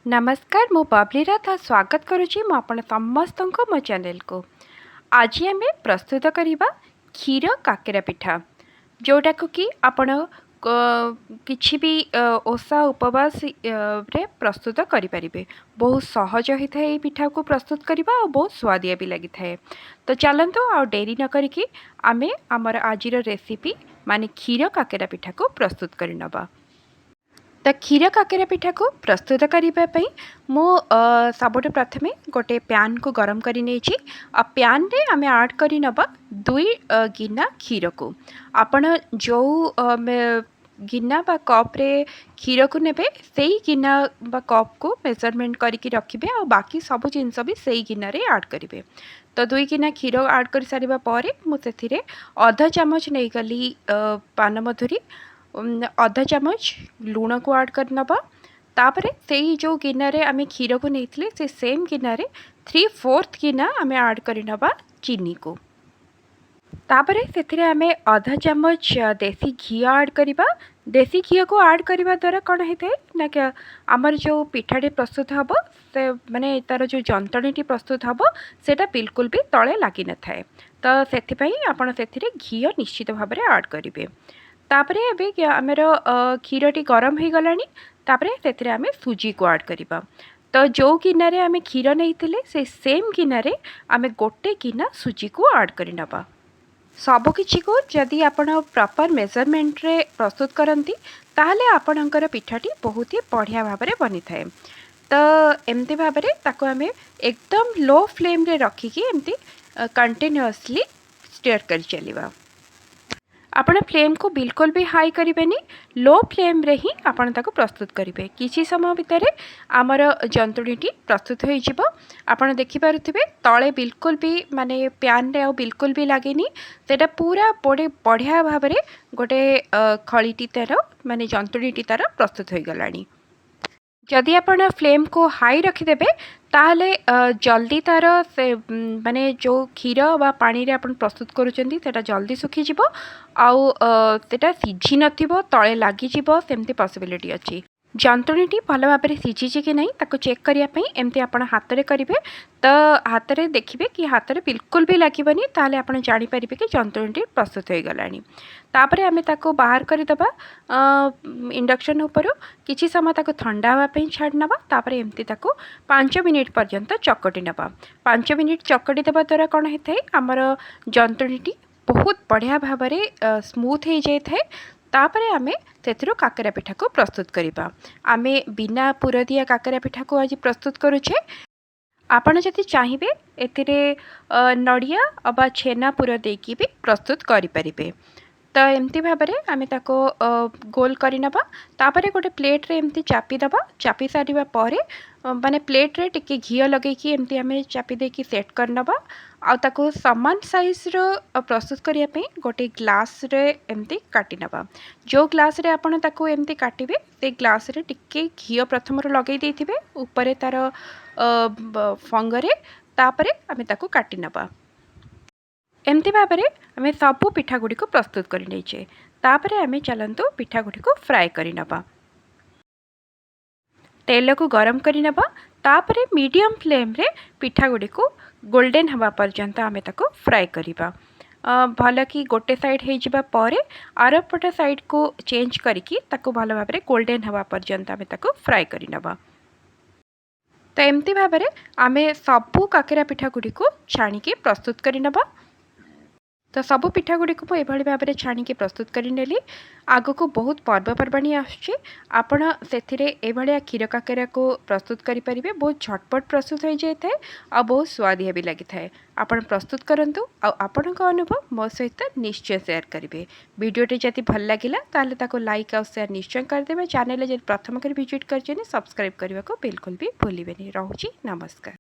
ନମସ୍କାର, ମୁଁ ବବଲି ରଥ। ସ୍ୱାଗତ କରୁଛି ମୁଁ ଆପଣ ସମସ୍ତଙ୍କୁ ମୋ ଚ୍ୟାନେଲକୁ। ଆଜି ଆମେ ପ୍ରସ୍ତୁତ କରିବା କ୍ଷୀର କାକେରା ପିଠା, ଯେଉଁଟାକୁ କି ଆପଣ କିଛି ବି ଓଷା ଉପବାସରେ ପ୍ରସ୍ତୁତ କରିପାରିବେ। ବହୁତ ସହଜ ହୋଇଥାଏ ଏଇ ପିଠାକୁ ପ୍ରସ୍ତୁତ କରିବା ଆଉ ବହୁତ ସୁଆଦିଆ ବି ଲାଗିଥାଏ। ତ ଚାଲନ୍ତୁ, ଆଉ ଡେରି ନ କରିକି ଆମେ ଆମର ଆଜିର ରେସିପି ମାନେ କ୍ଷୀର କାକେରା ପିଠାକୁ ପ୍ରସ୍ତୁତ କରିନେବା। ତ କ୍ଷୀର କାକେରା ପିଠାକୁ ପ୍ରସ୍ତୁତ କରିବା ପାଇଁ ମୁଁ ସବୁଠୁ ପ୍ରଥମେ ଗୋଟେ ପ୍ୟାନ୍କୁ ଗରମ କରି ନେଇଛି। ଆଉ ପ୍ୟାନ୍ରେ ଆମେ ଆଡ଼୍ କରି ନେବା 2 ଗିନା କ୍ଷୀରକୁ। ଆପଣ ଯେଉଁ ଗିନା ବା କପ୍ରେ କ୍ଷୀରକୁ ନେବେ, ସେଇ ଗିନା ବା କପ୍କୁ ମେଜରମେଣ୍ଟ କରିକି ରଖିବେ ଆଉ ବାକି ସବୁ ଜିନିଷ ବି ସେଇ ଗିନାରେ ଆଡ଼୍ କରିବେ। ତ 2 ଗିନା କ୍ଷୀର ଆଡ଼୍ କରିସାରିବା ପରେ ମୁଁ ସେଥିରେ ଅଧ ଚାମଚ ନେଇଗଲି ପାନମଧୁରୀ, ଅଧ ଚାମଚ ଲୁଣକୁ ଆଡ଼୍ କରିନେବା। ତାପରେ ସେଇ ଯେଉଁ ଗିନାରେ ଆମେ କ୍ଷୀରକୁ ନେଇଥିଲେ, ସେ ସେମ୍ ଗିନାରେ 3/4 ଗିନା ଆମେ ଆଡ଼୍ କରିନେବା ଚିନିକୁ। ତାପରେ ସେଥିରେ ଆମେ ଅଧ ଚାମଚ ଦେଶୀ ଘିଅ ଆଡ଼୍ କରିବା। ଦେଶୀ ଘିଅକୁ ଆଡ଼୍ କରିବା ଦ୍ୱାରା କ'ଣ ହେଇଥାଏ ନା କି ଆମର ଯେଉଁ ପିଠାଟି ପ୍ରସ୍ତୁତ ହେବ, ସେ ମାନେ ତା'ର ଯେଉଁ ଯନ୍ତଣୀଟି ପ୍ରସ୍ତୁତ ହେବ, ସେଇଟା ବିଲକୁଲ ବି ତଳେ ଲାଗିନଥାଏ। ତ ସେଥିପାଇଁ ଆପଣ ସେଥିରେ ଘିଅ ନିଶ୍ଚିତ ଭାବରେ ଆଡ଼୍ କରିବେ। ତାପରେ ଏବେ ଆମର କ୍ଷୀରଟି ଗରମ ହେଇଗଲାଣି। ତାପରେ ସେଥିରେ ଆମେ ସୁଜିକୁ ଆଡ଼୍ କରିବା। ତ ଯେଉଁ ଗିନାରେ ଆମେ କ୍ଷୀର ନେଇଥିଲେ, ସେ ସେମ୍ ଗିନାରେ ଆମେ ଗୋଟେ ଗିନା ସୁଜିକୁ ଆଡ଼୍ କରିନେବା। ସବୁକିଛିକୁ ଯଦି ଆପଣ ପ୍ରପର୍ ମେଜରମେଣ୍ଟରେ ପ୍ରସ୍ତୁତ କରନ୍ତି, ତାହେଲେ ଆପଣଙ୍କର ପିଠାଟି ବହୁତ ହି ବଢ଼ିଆ ଭାବରେ ବନିଥାଏ। ତ ଏମିତି ଭାବରେ ତାକୁ ଆମେ ଏକଦମ ଲୋ ଫ୍ଲେମ୍ରେ ରଖିକି ଏମିତି କଣ୍ଟିନ୍ୟୁଅସଲି ଷ୍ଟିୟର କରି ଚାଲିବା। ଆପଣ ଫ୍ଲେମ୍କୁ ବିଲକୁଲ ବି ହାଇ କରିବେନି, ଲୋ ଫ୍ଲେମ୍ରେ ହିଁ ଆପଣ ତାକୁ ପ୍ରସ୍ତୁତ କରିବେ। କିଛି ସମୟ ଭିତରେ ଆମର ଯନ୍ତୁଣୀଟି ପ୍ରସ୍ତୁତ ହୋଇଯିବ। ଆପଣ ଦେଖିପାରୁଥିବେ, ତଳେ ବିଲକୁଲ ବି ମାନେ ପ୍ୟାନ୍ରେ ଆଉ ବିଲକୁଲ ବି ଲାଗେନି। ସେଇଟା ପୁରା ବଢ଼ିଆ ଭାବରେ ଗୋଟେ ଖଳିଟି ତା'ର ମାନେ ଯନ୍ତୁଣୀଟି ତା'ର ପ୍ରସ୍ତୁତ ହୋଇଗଲାଣି। ଯଦି ଆପଣ ଫ୍ଲେମ୍କୁ ହାଇ ରଖିଦେବେ, ତାହେଲେ ଜଲ୍ଦି ତା'ର ସେ ମାନେ ଯେଉଁ କ୍ଷୀର ବା ପାଣିରେ ଆପଣ ପ୍ରସ୍ତୁତ କରୁଛନ୍ତି, ସେଇଟା ଜଲ୍ଦି ଶୁଖିଯିବ ଆଉ ସେଇଟା ସିଝି ନଥିବ, ତଳେ ଲାଗିଯିବ, ସେମିତି ପସିବିଲିଟି ଅଛି। ଯନ୍ତୁଣୀଟି ଭଲ ଭାବରେ ସିଝିଛି କି ନାହିଁ, ତାକୁ ଚେକ୍ କରିବା ପାଇଁ ଏମିତି ଆପଣ ହାତରେ କରିବେ। ତ ହାତରେ ଦେଖିବେ କି ହାତରେ ବିଲକୁଲ ବି ଲାଗିବନି, ତାହେଲେ ଆପଣ ଜାଣିପାରିବେ କି ଯନ୍ତୁଣୀଟି ପ୍ରସ୍ତୁତ ହୋଇଗଲାଣି। ତାପରେ ଆମେ ତାକୁ ବାହାର କରିଦେବା ଇଣ୍ଡକ୍ସନ୍ ଉପରୁ। କିଛି ସମୟ ତାକୁ ଥଣ୍ଡା ହେବା ପାଇଁ ଛାଡ଼ି ନେବା। ତାପରେ ଏମିତି ତାକୁ 5 ମିନିଟ୍ ପର୍ଯ୍ୟନ୍ତ ଚକଟି ନେବା। 5 ମିନିଟ୍ ଚକଟି ଦେବା ଦ୍ୱାରା କ'ଣ ହେଇଥାଏ? ଆମର ଯନ୍ତୁଣୀଟି ବହୁତ ବଢ଼ିଆ ଭାବରେ ସ୍ମୁଥ୍ ହେଇଯାଇଥାଏ। ତାପରେ ଆମେ ସେଥିରୁ କାକରା ପିଠାକୁ ପ୍ରସ୍ତୁତ କରିବା। ଆମେ ବିନା ପୁର ଦିଆ କାକରା ପିଠାକୁ ଆଜି ପ୍ରସ୍ତୁତ କରୁଛେ। ଆପଣ ଯଦି ଚାହିଁବେ, ଏଥିରେ ନଡ଼ିଆ ଅବା ଛେନା ପୁର ଦେଇକି ବି ପ୍ରସ୍ତୁତ କରିପାରିବେ। ତ ଏମିତି ଭାବରେ ଆମେ ତାକୁ ଗୋଲ କରିନେବା। ତାପରେ ଗୋଟେ ପ୍ଲେଟ୍ରେ ଏମିତି ଚାପି ଦେବା। ଚାପି ସାରିବା ପରେ ମାନେ ପ୍ଲେଟ୍ରେ ଟିକେ ଘିଅ ଲଗେଇକି ଏମିତି ଆମେ ଚାପି ଦେଇକି ସେଟ୍ କରିନେବା। ଆଉ ତାକୁ ସମାନ ସାଇଜ୍ର ପ୍ରସ୍ତୁତ କରିବା ପାଇଁ ଗୋଟେ ଗ୍ଲାସ୍ରେ ଏମିତି କାଟି ନେବା। ଯେଉଁ ଗ୍ଲାସ୍ରେ ଆପଣ ତାକୁ ଏମିତି କାଟିବେ, ସେ ଗ୍ଲାସ୍ରେ ଟିକେ ଘିଅ ପ୍ରଥମରୁ ଲଗେଇ ଦେଇଥିବେ ଉପରେ ତା'ର ଫଙ୍ଗରେ। ତାପରେ ଆମେ ତାକୁ କାଟି ନେବା। ଏମିତି ଭାବରେ ଆମେ ସବୁ ପିଠା ଗୁଡ଼ିକୁ ପ୍ରସ୍ତୁତ କରି ନେଇଛେ। ତାପରେ ଆମେ ଚାଲନ୍ତୁ ପିଠା ଗୁଡ଼ିକୁ ଫ୍ରାଏ କରିନେବା। ତେଲକୁ ଗରମ କରିନେବା। ତାପରେ ମିଡ଼ିୟମ୍ ଫ୍ଲେମ୍ରେ ପିଠା ଗୁଡ଼ିକୁ ଗୋଲ୍ଡେନ୍ ହେବା ପର୍ଯ୍ୟନ୍ତ ଆମେ ତାକୁ ଫ୍ରାଏ କରିବା। ଭଲ କି ଗୋଟେ ସାଇଡ଼୍ ହେଇଯିବା ପରେ ଆରପଟ ସାଇଡ଼୍କୁ ଚେଞ୍ଜ କରିକି ତାକୁ ଭଲ ଭାବରେ ଗୋଲ୍ଡେନ୍ ହେବା ପର୍ଯ୍ୟନ୍ତ ଆମେ ତାକୁ ଫ୍ରାଏ କରିନେବା। ତ ଏମିତି ଭାବରେ ଆମେ ସବୁ କାକେରା ପିଠା ଗୁଡ଼ିକୁ ଛାଣିକି ପ୍ରସ୍ତୁତ କରିନେବା। ତ ସବୁ ପିଠା ଗୁଡ଼ିକୁ ମୁଁ ଏଭଳି ଭାବରେ ଛାଣିକି ପ୍ରସ୍ତୁତ କରିନେଲି। ଆଗକୁ ବହୁତ ପର୍ବପର୍ବାଣୀ ଆସୁଛି। ଆପଣ ସେଥିରେ ଏଭଳିଆ କ୍ଷୀର କାକେରାକୁ ପ୍ରସ୍ତୁତ କରିପାରିବେ। ବହୁତ ଝଟପଟ ପ୍ରସ୍ତୁତ ହୋଇଯାଇଥାଏ ଆଉ ବହୁତ ସୁଆଦିଆ ବି ଲାଗିଥାଏ। ଆପଣ ପ୍ରସ୍ତୁତ କରନ୍ତୁ ଆଉ ଆପଣଙ୍କ ଅନୁଭବ ମୋ ସହିତ ନିଶ୍ଚୟ ସେୟାର କରିବେ। ଭିଡ଼ିଓଟି ଯଦି ଭଲ ଲାଗିଲା, ତାହେଲେ ତାକୁ ଲାଇକ୍ ଆଉ ସେୟାର ନିଶ୍ଚୟ କରିଦେବେ। ଚ୍ୟାନେଲରେ ଯଦି ପ୍ରଥମ କରି ଭିଜିଟ୍ କରିଛନ୍ତି, ସବସ୍କ୍ରାଇବ୍ କରିବାକୁ ବିଲକୁଲ ବି ଭୁଲିବେନି। ରହୁଛି, ନମସ୍କାର।